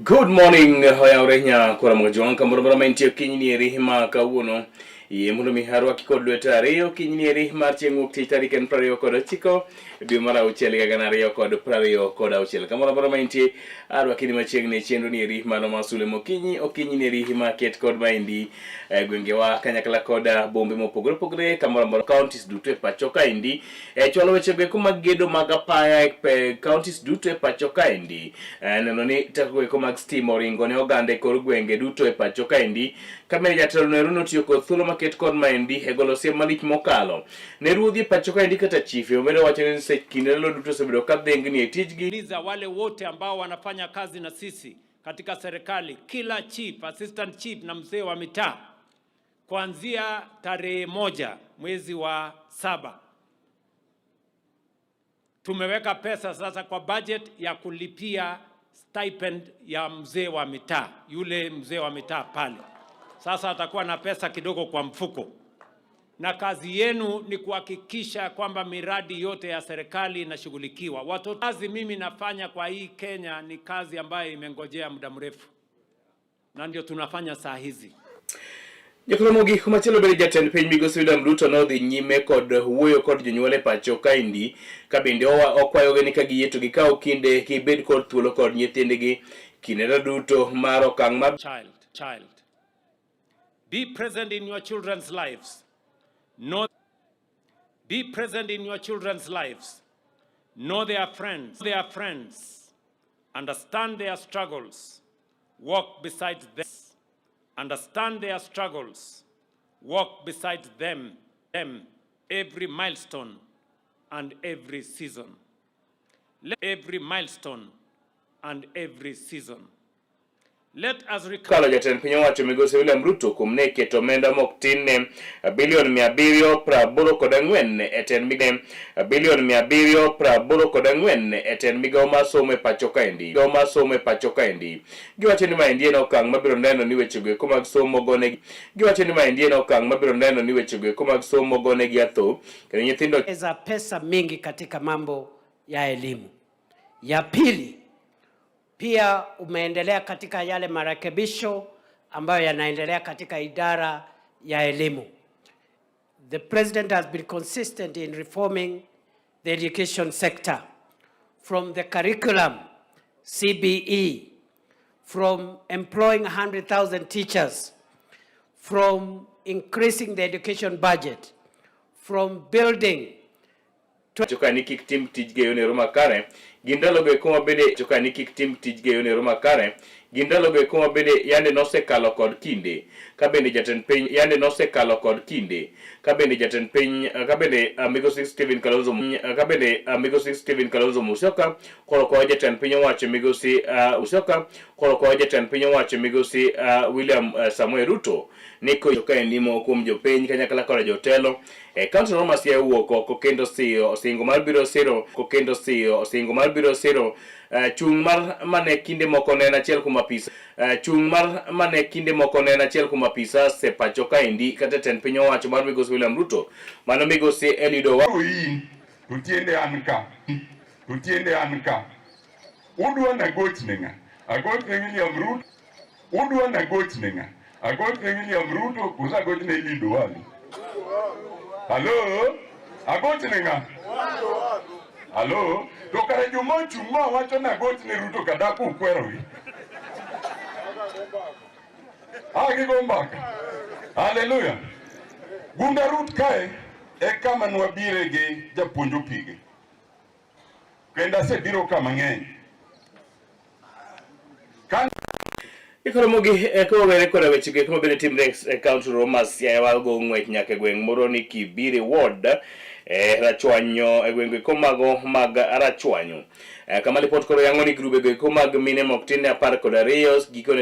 Good morning, oyawre nya kora mojwang kamoro moro ma intie okinyi eri ma kawuono. Yie mondo mi arwaki kod lwete ariyo okinyi eri mar chieng' wuok tich tarik en 29 dwe mar auchiel higa 2026. Kamoro amora ma intie arwaki ni machiegni e chenro ni eri mano mar sule mokinyi okinyi ni eri ma ket kod maendi e gwengewa kanyakla kod bombe mopogore opogore kamoro amora counties duto e pacho kaendi e chwalo weche go eko mag gedo mag apaya e counties duto e pacho kaendi e, neno ni teko go eko mag stima oringo ne oganda e kor gwenge duto e pacho kaendi kamene jatelo noero notiyo kod thuolo maket kod maendi e golo siem malich mokalo ne ruodhi e pacho kaendi kata chife omedo wacho ni kinde ndalo duto osebedo ka dhengni e tijgi Liza wale wote ambao wanafanya kazi na sisi katika serikali, kila chief, assistant chief na mzee wa mitaa, kuanzia tarehe 1 mwezi wa 7 tumeweka pesa sasa kwa budget ya kulipia stipend ya mzee wa mitaa, yule mzee wa mitaa pale. Sasa atakuwa na pesa kidogo kwa mfuko, na kazi yenu ni kuhakikisha kwamba miradi yote ya serikali inashughulikiwa. Watoto, kazi mimi nafanya kwa hii Kenya ni kazi ambayo imengojea muda mrefu, na ndio tunafanya saa hizi. Jokoro kumachielo bende jatend piny migosi William Ruto nodhi nyime kod wuoyo kod jonyuol e pacho kaendi ka bende okwayogi ni ka giyie to gikaw kinde gibed kod thuolo kod nyithindgi kinde duto mar okang' mar Child, child. Be present in your children's lives. Know, be present in your children's lives. Know their friends, their friends. Understand their struggles. Walk beside them. Understand their struggles. Walk beside them every milestone and every season. Every milestone and every season. Let us recover. Kalo jatend piny owacho migosi William Ruto kuom ne keto omenda mok tin ne bilion 784 e tend migawo bilion 784 e tend migawo mar somo e pacho kaendi migawo mar somo e pacho kaendi. Giwacho ni maendi en okang' mabiro neno ni wechego eko mag somo gonegi giwacho ni maendi en okang' mabiro neno ni wechego eko mag somo gonegi atho kendo nyithindo za pesa mingi katika mambo ya elimu. Ya pili, pia umeendelea katika yale marekebisho ambayo yanaendelea katika idara ya elimu. The president has been consistent in reforming the education sector from the curriculum, CBE, from employing 100,000 teachers, from increasing the education budget, from building choka ni kik tim tij geyo nero makare gin ndalogo eko mabende choka ni kik tim tij geyo nero makare gin ndalogo eko mabende yande nosekalo kod kinde ka bende jatend piny yande nosekalo kod kinde ka bende jatend piny ka bende migosi Stephen Kalonzo ka bende migosi Stephen Kalonzo Musyoka koro kwayo jatend piny owacho migosi Musyoka koro kwayo jatend piny owacho migosi William Samoei Ruto ni kaendi moko kuom jopiny kanyakla koda jotelo e kaunti no ma Siaya owuok oko kendo siyo singo mar biro siro kendo siyo singo mar biro siro chung' mar mane kinde moko ne en achiel kuom apisa chung' mar mane kinde moko ne en achiel kuom apisas e pacho kaendi kata tend piny owacho mar migosi William Ruto mano migosi Eliud Owalo in to tiende an ka to tiende an ka udwa nagochne ng'a agochne William Ruto udwa nagochne ng'a agochne William Ruto koso agochne Eliud Owalo halo agochne ng'a halo to kare joma ochung' ma wacho ni agochne Ruto kadak ukwerogi a gigo mbaka haleluya Gunda Route kae e kama nwabire gi japuonj Opige kendo asebiro ka mang'eny ka Ikoromogi kowere koda weche go eko mabende timre e kaunti ma Siaya wago ng'wech nyaka e gweng' moro ni Kibiri Ward e Rachuonyo e gweng' eko mago mag Rachuonyo. Kama lipot koro yango ni grube go eko mag mine mok tin ne 12 gikone